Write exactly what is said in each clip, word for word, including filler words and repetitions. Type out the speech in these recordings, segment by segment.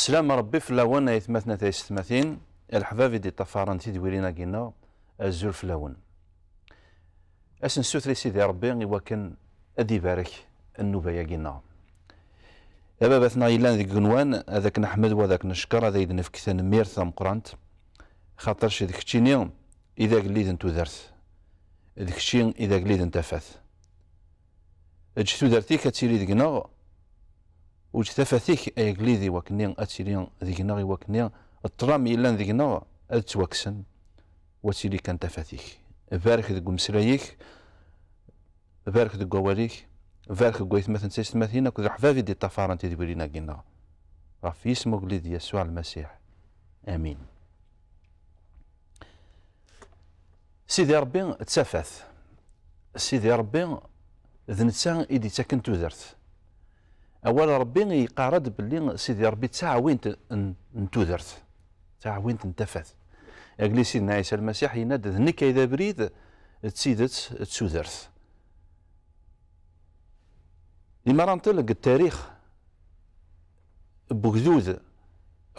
Slam Ṛebbi fell-awen, ay atmaten, ay taysetmatin, a leḥbab i d-iṭṭafaren tidwirin-agi-nneɣ, azul fell-awen. Ad s-nessuter i Sidi Ṛebbi i wakken ad ibarek nnuba-agi-nneɣ. A Baba-tneɣ yellan deg igenwan, ad ak-neḥmed, wa ad ak-neckeṛ, ad ak-d-nefk tanemmirt tameqqrant, xaṭerc d keččini i d agellid n tudert, d kečči i d agellid n tafat. Eǧǧ tudert-ik ad tili deg-neɣ, eǧǧ tafat-ik, ay agellid, i wakken ad tili deg-neɣ, i wakken ṭṭlam yellan deg-neɣ ad ttwakksen, u ad tili kan tafat-ik. Barek deg umeslay-ik, barek deg wawal-ik, barek deg waytmaten d taysetmatin akked leḥbab i d-iṭṭafaren tidwirin-agi-nneɣ. Ɣef yisem ugellid Yasuɛ Lmasiḥ. Amin. Sidi Ṛebbi d tafat. Sidi Ṛebbi d netta i d-ittaken tudert. Awal Ṛebbi yeqqar-d belli Sidi Ṛebbi d taɛwint n, n tudert, d taɛwint n tafat. Agellid Sidna Ɛisa Lmasiḥ yenna-d: "D nekk ay d abrid, d tidet, d tudert." Limer ad nṭel deg ttarix n wegdud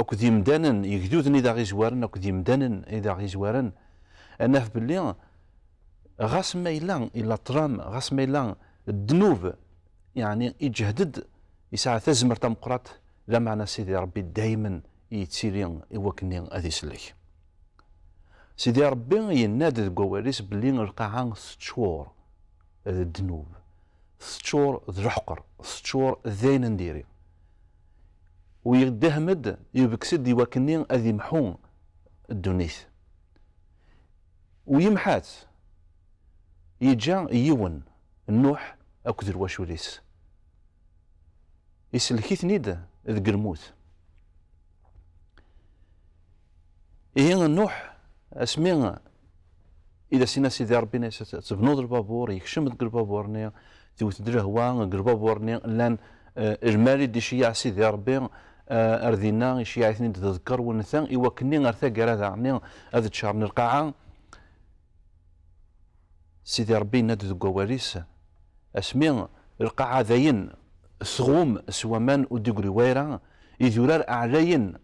akked yimdanen, yegduden i d aɣ-izwaren akked yimdanen i d aɣ-izwaren, ad naf belli ɣas ma yella, yella ṭṭlam, ɣas ma yella ddnub, yeɛni iǧehd-d, yesɛa tazmert tameqqrant, lameɛna Sidi Ṛebbi daymen yettili i wakken ad isellek. Sidi Ṛebbi yenna-d deg wawal-is belli lqaɛa teččur d ddnub, teččur d leḥqer, teččur d ayen n diri. U yeddahem-d, yebges-d i wakken ad imḥu ddunit. U yemḥa-tt, yeǧǧa yiwen, Nuḥ, akked lwacul-is. Isellek-iten-id deg lmut. Ihi Nuḥ, asmi i d as-yenna Sidi Ṛebbi, yenna-as: "Tebnuḍ lbabur", yekcem deg lbabur-nni, tewwet-d lehwa deg lbabur-nni, llan, eh, lmal i d-iceyyeɛ Sidi Ṛebbi, eh, ar dinna, iceyyeɛ-iten-id d ḍḍker u netta, i wakken ar taggara daɣen ad ččaren lqaɛa. Sidi Ṛebbi yenna-d deg wawal-is: "Asmi lqaɛa dayen tɣum s waman ur d-igri wayra, idurar ɛlayen,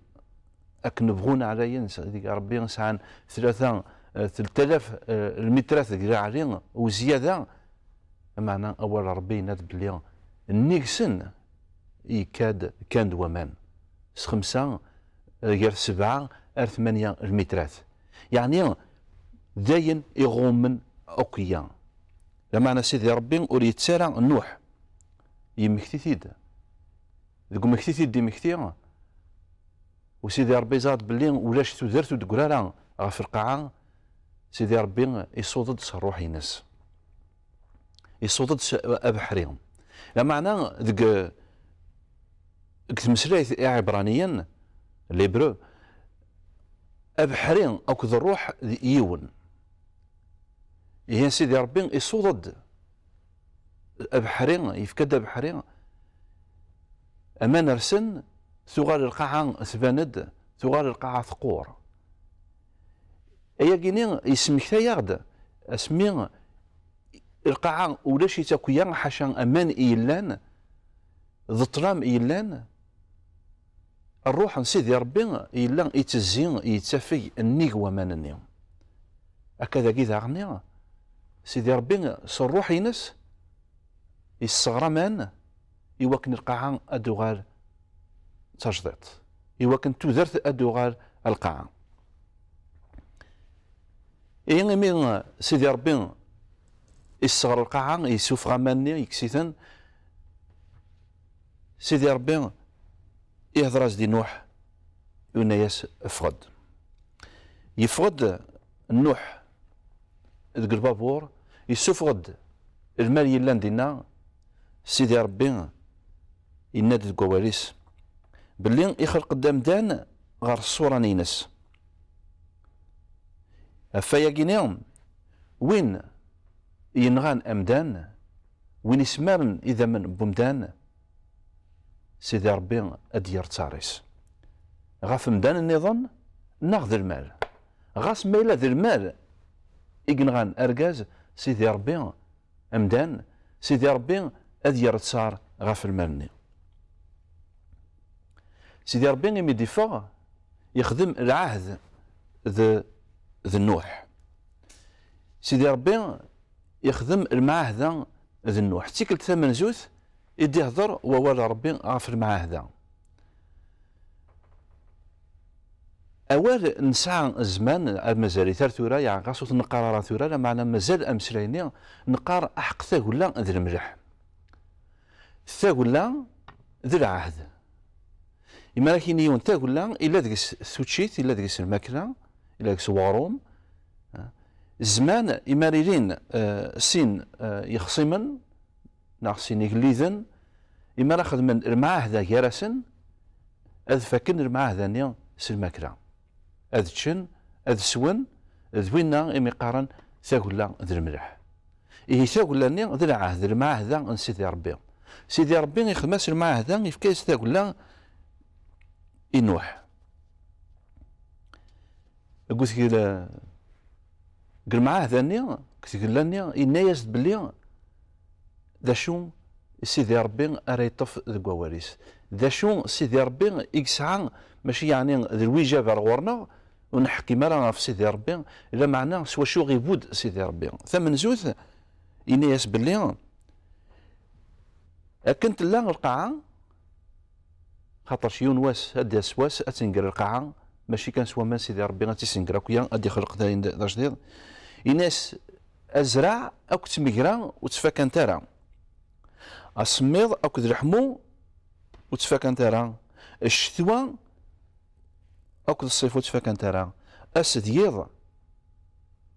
akken bɣun ɛlayen, s-, deg Ṛebbi sɛan tlata, eh, telt alaf, eh, lmitrat deg leɛli u zzyada." Meɛna awal Ṛebbi yenna-d belli nnig-sen yekka-d, kkan-d waman s xemsa, eh, gar sebɛa ar tmanya lmitrat. Yeɛni d ayen iɣummen akk-ya. Lameɛna Sidi Ṛebbi ur yettu ara Nuḥ, yemmekti-t-id. Deg umekti-t-id d-imekti, u Sidi Ṛebbi ẓra-d belli ulac tudert ur d-tegri ara ɣef lqaɛa, Sidi Ṛebbi isuḍ-d s ṛṛuḥ-ines. Isuḍ-d s abeḥri. Lameɛna deg, deg tmeslayt iɛibraniyen, l'hébreu, abeḥri akked ṛṛuḥ d yiwen. Ihi Sidi Ṛebbi isuḍ-d abeḥri, yefka-d abeḥri, aman rsen, tuɣal lqaɛa tban-d, tuɣal lqaɛa teqqur. Ayagi-ni yesmektay-aɣ-d asmi lqaɛa ulac-itt akk-ya, ḥaca aman i yellan, d ṭṭlam i yellan, ṛṛuḥ n Sidi Ṛebbi yella ittezzi, yettafeg nnig waman-nni. Akka dagi daɣen, Sidi Ṛebbi s ṛṛuḥ-ines yesseɣr aman i wakken lqaɛa ad d-tuɣal d tajdiṭ, i wakken tudert ad d-tuɣal ar lqaɛa. Ihi imi Sidi Ṛebbi isseɣr lqaɛa, yessufeɣ aman-nni, yekkes-iten, Sidi Ṛebbi ihder-as-d i Nuḥ, yenna-yas: "Ffeɣ-d." Yeffeɣ-d Nuḥ deg lbabur, yessufeɣ-d lmal yellan dinna. Sidi Ṛebbi yenna-d deg wawal-is belli ixleq-d amdan ɣer ṣṣura-ines. Ɣef wayagi-ni, win yenɣan amdan, win isemmaren idammen n wemdan, Sidi Ṛebbi ad d-yerr ttaṛ-is. Ɣef umdan nniḍen neɣ d lmal. Ɣas ma yella d lmal i yenɣan argaz, Sidi Ṛebbi, amdan, Sidi Ṛebbi ad yerr ttaṛ ɣef lmal-nni. Sidi Ṛebbi imi d-iffeɣ, yexdem lɛahd d, d Nuḥ. Sidi Ṛebbi yexdem lmɛahda d Nuḥ. D tikkelt tamenzut i d-ihder wawal Ṛebbi ɣef lmɛahda. Awal nesɛa zzman, ar mazal-it ar tura, yeɛni ɣas ur t-neqqar ara tura, lameɛna mazal ameslay-nni neqqar aḥeqq tagella d lemleḥ. Tagella d lɛahd. Imi ara k-yini yiwen tagella, illa deg-s tuččit, illa deg-s lmakla, illa deg-s weɣrum. Zzman, imi ara ilin, eh, sin, eh, yexṣimen, neɣ sin igelliden, imi ara xedmen lmɛahda gar-asen, ad faken lmɛahda-nni s lmakla. Ad ččen, ad swen, d winna imi qqaren tagella d lemleḥ. Ihi tagella-nni d lɛahd, d lmɛahda n Sidi Ṛebbi. Sidi Ṛebbi ixdem-as lmɛahda, yefka-yas tagella i Nuḥ. Deg utgel, deg lemɛahda-nni, deg tgella-nni, yenna-yas-d belli d acu Sidi Ṛebbi ara yeṭṭef deg wawal-is. D acu Sidi Ṛebbi i yesɛa, mačči yeɛni d lwijab ar ɣur-neɣ, ur neḥkim ara ɣef Sidi Ṛebbi, lameɛna s wacu ɣ-ibudd Sidi Ṛebbi. Tamenzut, yenna-yas belli akken tella lqaɛa, xaṭerc yiwen wass, ad d-yas wass, ad tenger lqaɛa, mačči kan s waman Sidi Ṛebbi ad tt-isenger akya, ad d-ixleq dayen d, d ajdid. Ini-as, azraɛ akked tmegra ur ttfakant ara. Asemmiḍ akked leḥmu ur ttfakant ara. Ccetwa akked ṣṣif ur ttfakant ara. Ass d yiḍ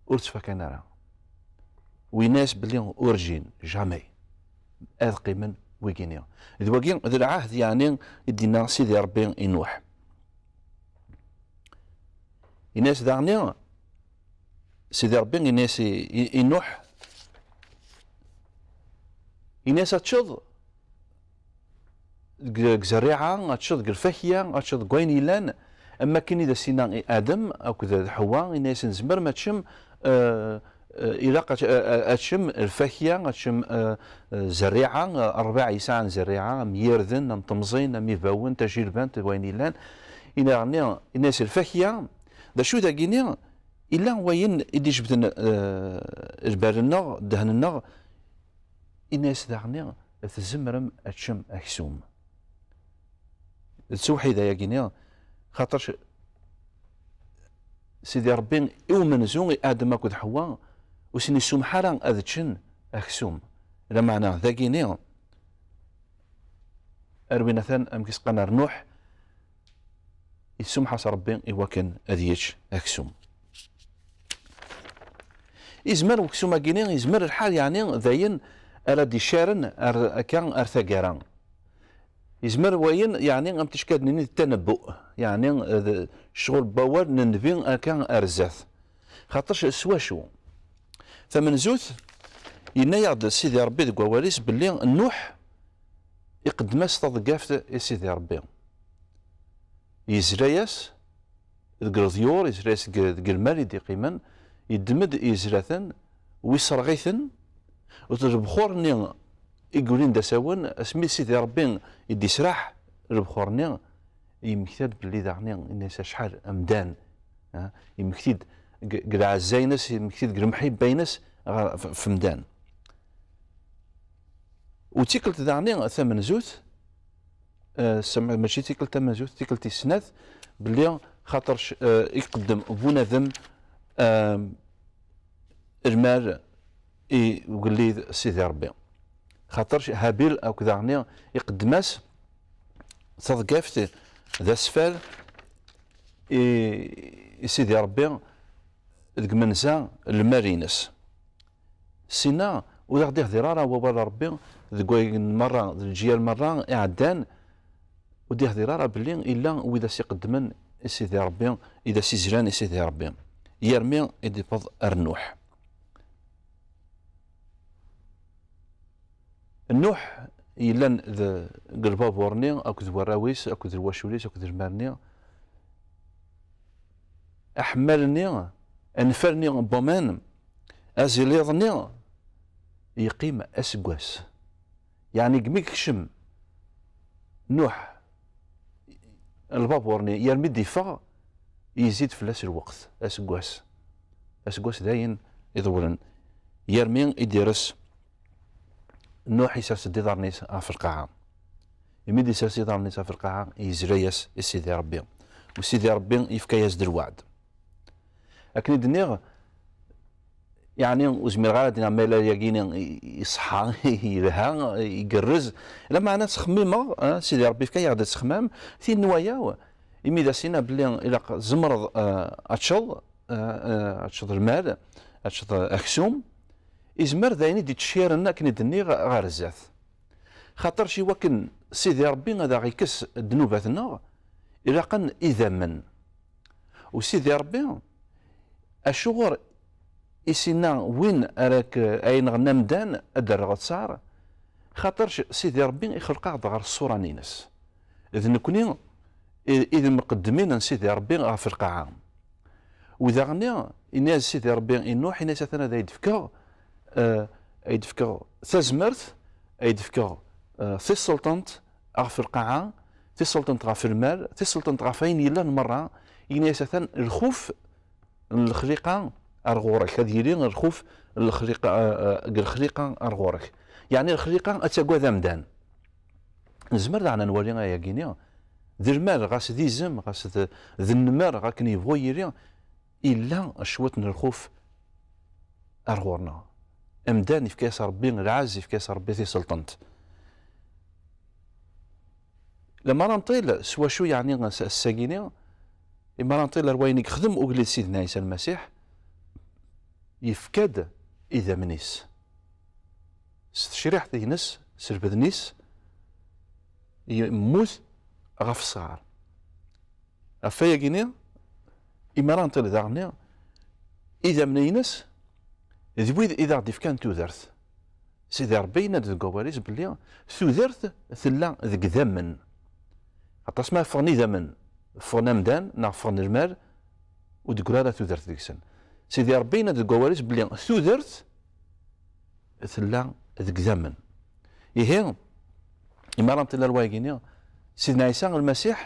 ur ttfakan ara. Winna-yas belli urǧin, jamais, ad qqimen wigini. D wagi, d lɛahd, yeɛni, i d-yenna Sidi Ṛebbi i Nuḥ. Yenna-yas daɣni, Sidi Ṛebbi yenna-yas i, i, i Nuḥ, yenna-yas ad teččeḍ deg, deg zerriɛa, ad teččeḍ deg lfakya, ad teččeḍ deg wayen yellan, am wakken i d as-yenna i Adem akked d Ḥewwa, yenna-yasen tzemrem ad teččem, eh, eh, ilaq ad, eh, eh, ad teččem lfakya, ad teččem, eh, eh, zerriɛa, eh, ṛṛbiɛ yesɛan zerriɛa, am yirden, am temẓin, am ibawen, tajilbant, d wayen yellan. Yenna-, yenna-yas lfakya, d acu dagini? Illa wayen i d-ijebden, eh, lbal-nneɣ, ddehn-nneɣ, ini-as daɣni, tzemrem ad teččem aksum. D tewḥida-yagi-ni, xaṭerc Sidi Ṛebbi i umenzu, i Adem akked Ḥewwa, ur sen-isumḥ ara ad ččen aksum. Lameɛna dagini, ar win atan amek i s-qqaren ar Nuḥ, yessumeḥ-as Ṛebbi i wakken ad yečč aksum. Izmer weksum-agi-ni, izmer lḥal, yeɛni d ayen ara d-icaren ar, akka ar taggara. Izmer wayen, yeɛni am tickad-nni d tanebbu, yeɛni d ccɣel n wawal n nnbi akka ar zdat. Xaṭerc s wacu? Tamenzut, yenna-yaɣ-d Sidi Ṛebbi deg wawal-is belli Nuḥ iqeddem-as taḍeggaft i Sidi Ṛebbi. Yezla-yas deg leḍyur, yezla-yas deg, deg lmal i d-iqqimen, yeddem-d yezla-ten, wisreɣ-iten, d lebxur-nni i yulin d asawen, asmi Sidi Ṛebbi i d-israḥ lebxur-nni, yemmekta-d belli daɣni, yenna-yas acḥal amdan, ha, yemmekti-d deg, deg lɛezza-ines, yemmekti-d deg lemḥibba-ines ɣer, f, f mdan. U tikkelt daɣni tamenzut, eh, sem-, mačči tikkelt tamenzut, tikkelt tis snat, belli xaṭer c-, eh, iqeddem bunadem, eh, lmal i ugellid Sidi Ṛebbi. Xaṭer Habil akk daɣni iqeddem-as taḍeggaft d asfal i, i Sidi Ṛebbi deg menza lmal-ines. Sinna ur aɣ-d-ihdir ara wawal Ṛebbi deg wayen merra, d leǧyal merra iɛeddan, ur d-ihdir ara belli illa wid as-iqeddmen i Sidi Ṛebbi, i d as-izlan i Sidi Ṛebbi, yermi i d-iwweḍ ar Nuḥ. Nuḥ yellan d, deg lbabur-nni akked warraw-is akked lwacul-is akked lmal-nni, aḥemmal-nni, anfal-nni n waman, aziliḍ-nni, yeqqim aseggas. Yeɛni, deg mi yekcem Nuḥ, lbabur-nni, yermi d-iffeɣ, yezzi-d fell-as lweqt, aseggas. Aseggas d ayen iḍewlen. Yermi i d-ires Nuḥ, isers-d iḍarren-is ɣef lqaɛa. Imi d-isers iḍarren-is ɣef lqaɛa, yezla-yas i Sidi Ṛebbi. U Sidi Ṛebbi yefka-yas-d lweɛd. Akken i d-nniɣ, yeɛni ur zmireɣ ara ad d-iniɣ ma yella ayagi-ni iṣeḥḥa, yelha, igerrez. Lameɛna ttxemmimeɣ, ah, Sidi Ṛebbi yefka-yaɣ-d asexmam, tinwa-yaw, imi d as-iniɣ belli ilaq tzemreḍ, ah, ad teččeḍ, ah, ah, ad teččeḍ lmal, ad teččeḍ aksum, izmer d ayen i d-ittciren akken i d-nniɣ ɣer zdat. Xaṭer i wakken Sidi Ṛebbi ad aɣ-ikkes ddnubat-nneɣ, ilaqen idammen. U Sidi Ṛebbi, acuɣer i s-inna win ara k-, ay nɣen amdan ad d-rreɣ ttaṛ? Xaṭer Sidi Ṛebbi ixleq-aɣ-d ɣer ṣṣura-ines. D nekni i, i d imqeddmin n Sidi Ṛebbi ɣef lqaɛa. U daɣen, ini-as Sidi Ṛebbi i Nuḥ, ini-as atan ad ay-d-fkeɣ, eh, ay-d-fkeɣ tazmert, ay-d-fkeɣ, eh, tiselṭent ɣef lqaɛa, tiselṭent ɣef lmal, tiselṭent ɣef ayen yellan merra, ini-as atan lxuf n lexliqa ar ɣur-k, ad yili lxuf n lexliqa, eh, eh, deg lexliqa ar ɣur-k. Yeɛni lexliqa ad tagad amdan. Nezmer daɣen ad nwali ayagi-ni, d lmal, ɣas d izem, ɣas d, d nmer, akken yebɣu yili, illa cwiṭ n lxuf ar ɣur-neɣ. Amdan yefka-yas Ṛebbi lɛezz, yefka-yas Ṛebbi tiselṭent. Lemmer ad nṭil s wacu yeɛni s-, ass-agi-ni, imi ara nṭil ar wayen i yexdem ugellid Sidna Ɛisa Lmasiḥ, yefka-d idammen-is. S tecriḥt-ines, s lbeden-is, yemmut ɣef ṣṣɣar. Ɣef wayagi-ni, imi ara nṭil daɣen-nni, idammen-ines d wid i d aɣ-d-ifkan tudert. Sidi Ṛebbi yenna-d deg wawal-is belli tudert tella deg idammen. Aṭas ma ffɣen idammen, ffɣen amdan, neɣ ffɣen lmal, ur d-teggri ara tudert deg-sen. Sidi Ṛebbi yenna-d deg wawal-is belli tudert tella deg idammen. Ihi, imi ara nṭil ar wayagi-ni, Sidna Ɛisa Lmasiḥ,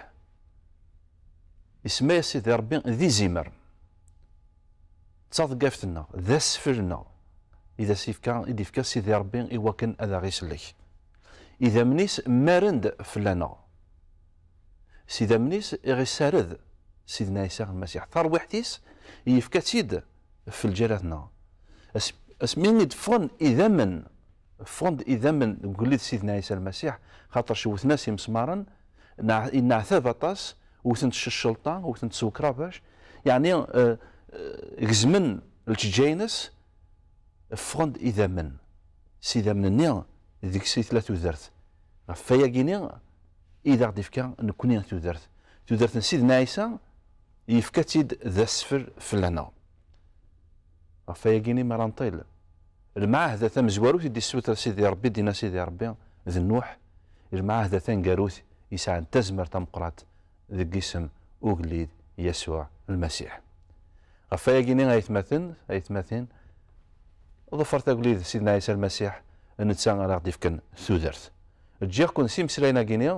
isemma-yas Sidi Ṛebbi d izimer. D taḍeggaft-nneɣ, d asfel-nneɣ, i d as-yefka, i d-yefka Sidi Ṛebbi i wakken ad aɣ-isellek. Idammen-is mmaren-d fell-aneɣ. S idammen-is i ɣ-issared Sidna Ɛisa Lmasiḥ. Tarwiḥt-is yefka-tt-id f lǧalat-nneɣ. As-, asmi i d-ffɣen idammen, ffɣen-d idammen deg ugellid Sidna Ɛisa Lmasiḥ, xaṭer cewwten-as imesmaren, neɛ-, inneɛtab aṭas, wten-t s ccelṭa, wten-t s ukrabac, yeɛni, eh, eh, gezmen lǧeǧǧa-ines, ffɣen-d idammen. S idammen-nni, deg-s i tella tudert. Ɣef wayagi-ni i d aɣ-d-ifka nekni tudert. Tudert n Sidna Ɛisa, yefka-tt-id d asfel fell-aneɣ. Ɣef wayagi-ni mi ara nṭil, lmeɛahda tamezwarut i d-issuter Sidi Ṛebbi, d-inna Sidi Ṛebbi d Nuḥ, lmeɛahda taneggarut yesɛan tazmert tameqqrant deg isem ugellid Yasuɛ Lmasiḥ. Ɣef wayagi-ni, aytmaten, aytmatin, ḍefret agellid Sidna Ɛisa Lmasiḥ, netta ara ɣ-d-ifken tudert. Ǧǧiɣ-ken s imeslayen-agi-ni,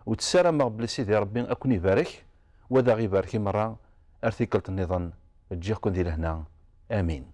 u ssarameɣ belli Sidi Ṛebbi ad ken-ibarek, u ad aɣ-ibarek i merra ar tikkelt nniḍen. Ǧǧiɣ-ken di lehna. Amin.